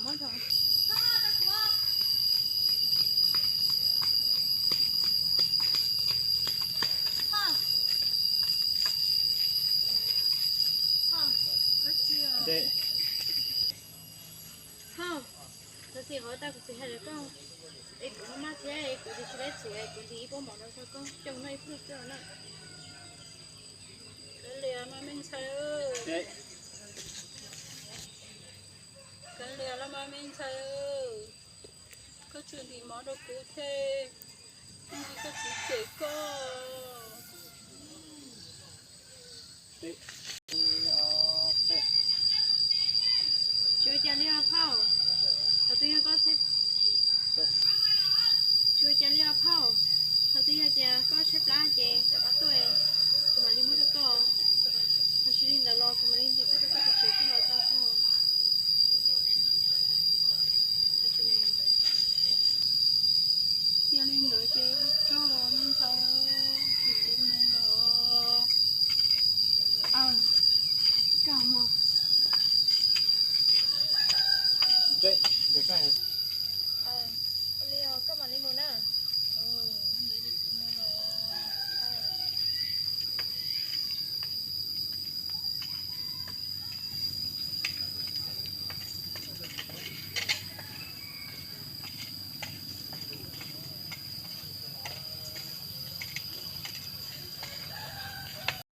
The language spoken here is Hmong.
Muab rau. Dej. Ho, txhob txhim qhov tau kuv txiv hais rau koj, es kuv maj maj thiab es kuv tsis tsis tau txiv es kuv ntim ib pob mov rau koj coj mus noj ib pliag xwb na. Kav liam mas me ntxhais, kav liam los mas me ntxhais, koj tsis ntim mov rau kuv thiab, koj txiv cem koj. Tsis ua cas li os phauj, thaum twg yog koj, tsis ua cas li os phauj, thaum twg yog tias koj tshaib plab ces rov qab tuaj, kuv mam li muab rau koj, ho tsis li ntawd los kuv mam li ntim tuaj rau koj tim tsev tuaj los tau xwb. Yog li ntawd ces ua tsaug me ntxhais, kuv mus los. Koj mus. Ntsej, koj hais